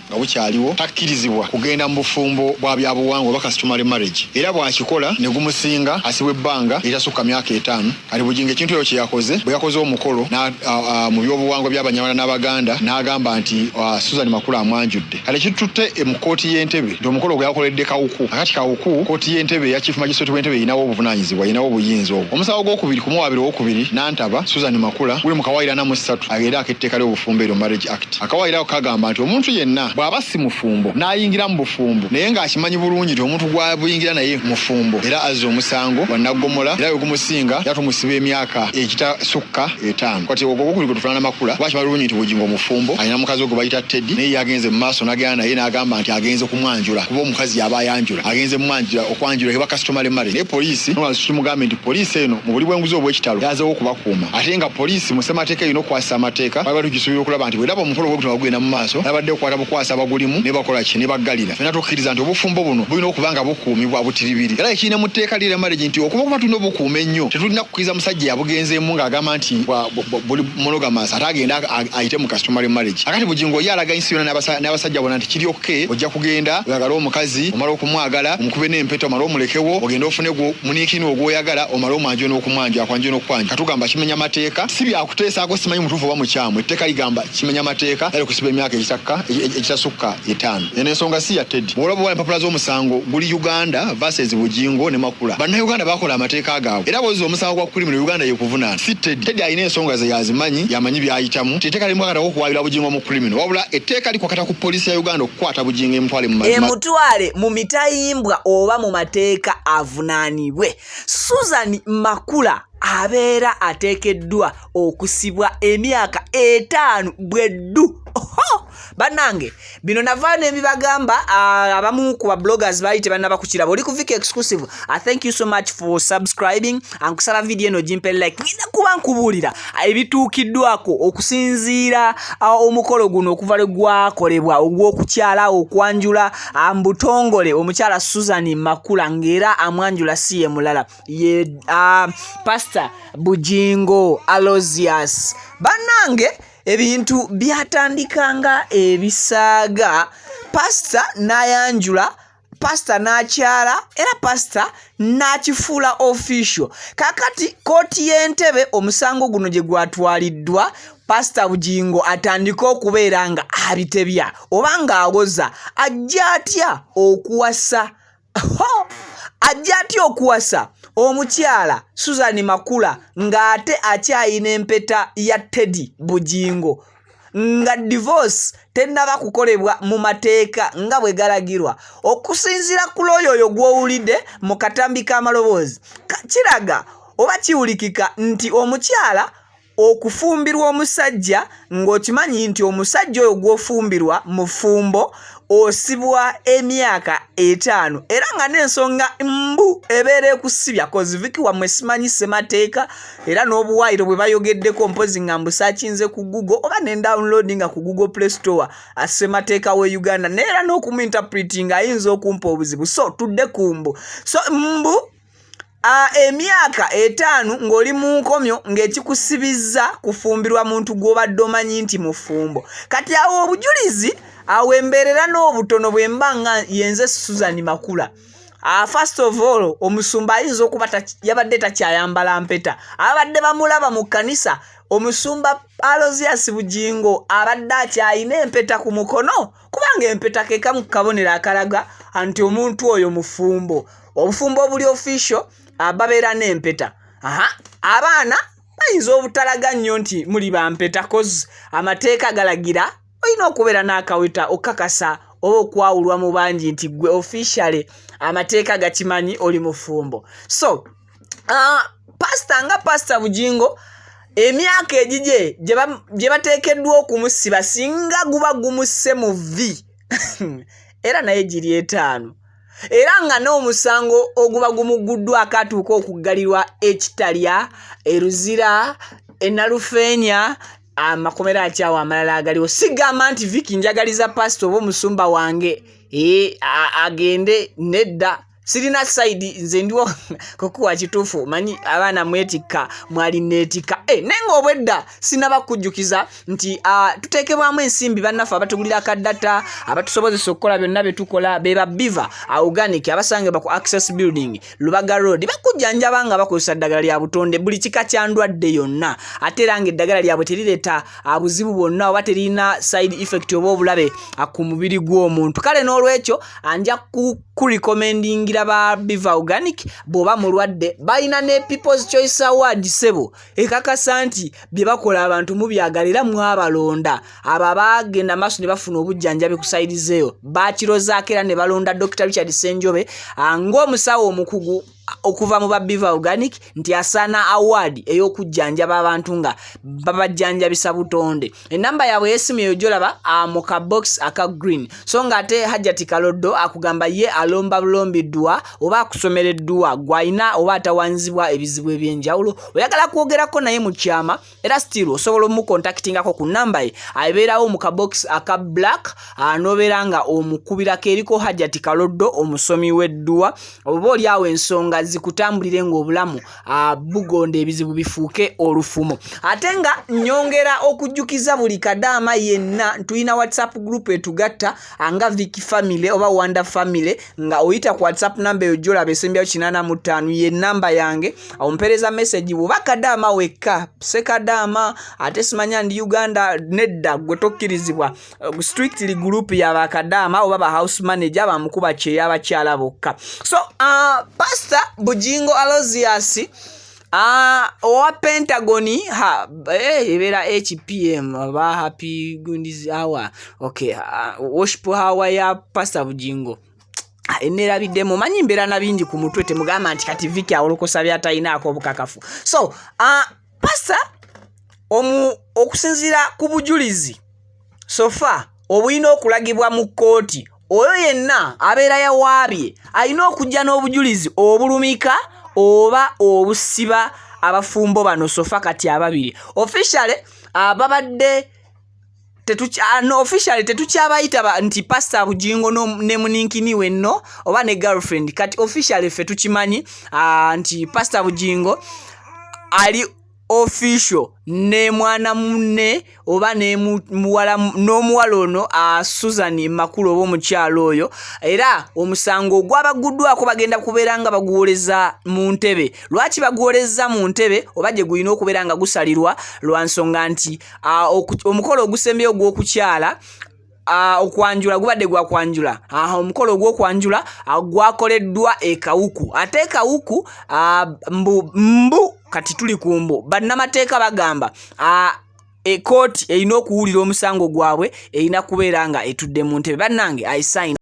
Nga bukyaliwo takkirizibwa kugenda mu bufumbo bwa byabuwangwa oba customary marriage, era bw'akikola ne gumusinga asibwa ebbanga eritasukka myaka 5. Kati Bugingo ekintu ekyo kye yakoze, bwe yakoze omukolo mu byobuwangwa by'Abanyarwanda n'Abaganda, n'agamba nti Susan Makula amwanjudde. Kale kitutte mu kkooti y'Entebe nti omukolo gwe yakoledde Kawuku. Akati Kawuku, kkooti y'Entebe eya Chief Magistrate w'Entebe erinawo obuvunaanyizibwa, erinawo obuyinza obwo. Omusango gwokubiri kumuwaabira owokubiri Nantaba Susan Makula guli mu kawaayiro 43 era ak'etteeka ly'obufumbo eryo, Marriage Act. Akawaayiro ako kagamba nti omuntu yenna bw'aba si mufumbo n'ayingira mu bufumbo naye ng'akimanyi bulungi nti omuntu gw'abuyingira naye mufumbo, era azza omusango gwa naggomola, era bwe gumusinga era tumusiba emyaka egitasukka 5. Kati ogwo ogwokubiri gwe tuvunaana Makula kuba akimanyi bulungi nti Bugingo mufumbo, alina mukazi we gwe bayita Teddy, naye yagenze mu maaso n'agenda naye n'agamba nti agenze kumwanjula, kuba omukazi y'aba ayanjula, agenze mwanjula, okwanjula eba customary marriage. Naye poliisi tukimugambe nti poliisi eno mu buli bw'enguzi obw'ekitalo yazeewo okubakuuma, ate nga poliisi mu ssemateeka erina okukwasisa amateeka. Baba tugisuubira okulaba nti bw'eraba omukolo gwe gutuma gugenda mu maaso, babadde okukwata bukwasa abagulimu ne bakola ki ne baggalira. Ffenna tukkiriza nti obufumbo buno bulina okuba nga bukuumibwa butiribiri, era ekirina mu tteeka lira marriage nti okuba kuba tulina obukuuma ennyo, tetulina kukkiriza musajja yabugenzeemu ng'agamba nti buli monogamous ate agenda ayite mu customary marriage. Akati Bugingo ye alaga ensi yonna n'abasajja bonna nti kiri okay, ojja kugenda oyagale omukazi, omala okumwagala omukube n'empeta, omale omulekewo ogende ofune muniikini ogw'oyagala, omale omwanjule n'okumwanjula, akwanjule n'okukwanjula. Katugamba kimenya mateeka, si byakuteesaako, simanyi mutuufu oba mukyamu. Etteeka ligamba kimenya mateeka era kusiba emyaka egitasukka 5. Eno ensonga si ya Teddy. Bw'olaba oba empapula z'omusango guli Uganda versus Bugingo ne Makula, Bannayuganda bakola amateeka gaabwe, era bw'ozza omusango gwa criminal, Uganda yekuvunaana, si Teddy. Teddy alina ensonga ze yazimanyi, yamanyi by'ayitamu. Etteeka limwakatako okuwaabira Bugingo mu criminal, wabula etteeka likwakata ku poliisi ya Uganda okukwata Bugingo emutwale mu emutwale mu mitayimbwa oba mu mateeka avunaanibwe. Susan Makula abeera ateekeddwa okusibwa emyaka 5 bweddu. Bannange, bino navaayo ne mbibagamba. Abamu ku ba bloggers baali tebannaba kukiraba. Oli ku Viki Exclusive. Thank you so much for subscribing. Nkusaba video eno gimpe like. Ngenda kuba nkubuulira ebituukiddwako okusinziira omukolo guno okuva lwe gwakolebwa ogw'okukyala okwanjula mu butongole omukyala Susan Makula, ng'era amwanjula si ye mulala, ye Pastor Bugingo Aloysius. Bannange, ebintu byatandika nga ebisaaga, pasita n'ayanjula, pasita n'akyala, era pasita n'akifuula official. Kaakati kkooti y'Entebe omusango guno gye gwatwaliddwa, Pasita Bugingo atandike okubeera nga abitebya oba ng'awoza ajja atya okuwasa, ajja atya okuwasa omukyala Susan Makula ng'ate akyayina empeta ya Teddy Bugingo, nga divorce tennaba kukolebwa mu mateeka nga bwe galagirwa. Okusinziira ku looya oyo gw'owulidde mu katambi k'amaloboozi, kiraga oba kiwulikika nti omukyala okufumbirwa omusajja ng'okimanyi nti omusajja oyo gw'ofumbirwa mufumbo, osibwa emyaka 5, era nga n'ensonga mbu ebeera ekusibya koziviki wammwe simanyi ssemateeka era n'obuwaayiro bwe bayogeddeko, mpozi nga mbusakinze ku Google oba ne downloadinga ku Google Play Store ssemateeka we Uganda, naye era n'okumuinterpretinga ayinza okumpa obuzibu. So tudde ku mbu, so mbu emyaka 5 ng'oli mu nkomyo ng'ekikusibizza kufumbirwa muntu gw'obadde omanyi nti mufumbo. Kati awo obujulizi awo embeerera n'obutono bwe mba nga yenze Susan Makula. First of all, omusumba ayinza okuba yabadde takyayambala mpeta. Abadde bamulaba mu kkanisa, omusumba Aloysius Bugingo abadde akyayina empeta ku mukono, kubanga empeta ke kamu ku kabonero akalaga nti omuntu oyo mufumbo. Obufumbo obuli official babeera n'empeta. Aha, abaana bayinza obutalaga nnyo nti muli bampeta, 'cause amateeka galagira olina okubeera n'akaweta okakasa oba okwawulwa mu bangi nti gwe officially amateeka gakimanyi oli mufumbo. So pasita nga Pasita Bugingo, emyaka egigye gye bateekeddwa okumusiba singa guba gumusse mu vi era naye giri 5, era nga n'omusango oguba gumugguddwako atuuka okuggalirwa ekitalya eruzira enalufeenya, amakomera akyawo amalala agaliwo. Sigamba nti Viki njagaliza pasita oba omusumba wange agende, nedda. Sirina side, nze ndiwo kukuwa kituufu. Manyi abaana mwetikka, mwali neetikka. Naye ng'obwedda sinaba kujjukiza nti tuteekebwamu ensimbi. Bannaffe abatugulira ka data, abatusobozesa okukola byonna bye tukola, be ba Biva Organic, abasangibwa ku Access Building, Lubaga Road. Bakujjanjaba nga bakozesa ddagala lya butonde, buli kika kya ndwadde yonna, ate era ng'eddagala lyabwe terireeta buzibu bwonna oba terina side effect oba obulabe ku mubiri gw'omuntu. Kale n'olwekyo nja kurecommendingira ba Biva Organic bw'oba mulwadde. Balina ne People's Choice Award, sebo, ekakasa nti bye bakola abantu mubyagala era mwabalonda. Abo abagenda maaso ne bafuna obujjanjabi ku side zeeyo bakirozaako era ne balonda Dr Richard Senjobe ng'omusawo omukugu okuva mu ba Biva Organic nti asaana award ey'okujjanjaba abantu nga babajjanjabisa butonde. Enamba yaabwe y'essimu eyo gyolaba mu kabox aka green. So nga ate Hajjati Kaloddo akugamba ye alomba bulombi ddwa oba akusomera edduwa gw'alina oba atawanzibwa ebizibu ebyenjawulo. Oyagala kwogerako naye mu kyama, era still osobola omucontactingako ku namba ye abeerawo mu kabox aka black, n'obeera nga omukubirako. Eriko Hajjati Kaloddo, omusomi w'edduwa, oba oli awo ensonga zikutambulire ng'obulamu bugonda, ebizibu bifuuke olufumo. Ate nga nyongera okujjukiza buli kadaama yenna, tulina WhatsApp group etugatta nga Vic Family oba Wanda Family. Nga oyita ku WhatsApp namba eyo gyolaba esembyayo 85, ye namba yange. Ompeereza message bw'oba kadaama wekka, sekadaama ate simanya ndi Uganda, nedda, gwe tokkirizibwa. Strictly group yabakadaama oba ba house manager, bamukuba kyeyabakyala bokka. So Pastor Bujingo Alozias owa Pentagon ha, ebeera HPM oba Happy Gundis Hour, okay, worship hour ya Pastor Bujingo enerabidde. Manyi mbeera na bingi ku mutwe, temugamba nti kati Viki awolokosa byatayinaako obukakafu. So pastor omu, okusinziira ku bujulizi so far obulina okulagibwa mu kkooti, oyo yenna abeera yawaabye alina okujja n'obujulizi obulumika oba obusiba abafumbo bano. So far kati ababiri officially babadde no, officially tetukyabayita nti Pastor Bujingo ne muninkini we nno oba ne girlfriend. Kati officially ffe tukimanyi nti Pastor Bujingo ali official ne mwana munne oba n'omuwala ono Susan Makulu oba omukyalo oyo. Era omusango ogwabaguddwako bagenda kubeera nga baguwoleza mu ntebe. Lwaki baguwoleza mu ntebe oba gye gulina okubeera nga gusalirwa? Lwa nsonga nti omukolo ogusembyeyo ogw'okukyala, okwanjula, gubadde gwa kwanjula. Omukolo ogw'okwanjula gwakoleddwa e Kawuku, ate e Kawuku mbu, mbu kati tuli ku mbu bannamateeka bagamba ekooti erina okuwulira omusango gwabwe erina kubeera nga etudde mu ntebe. Bannange, I sign.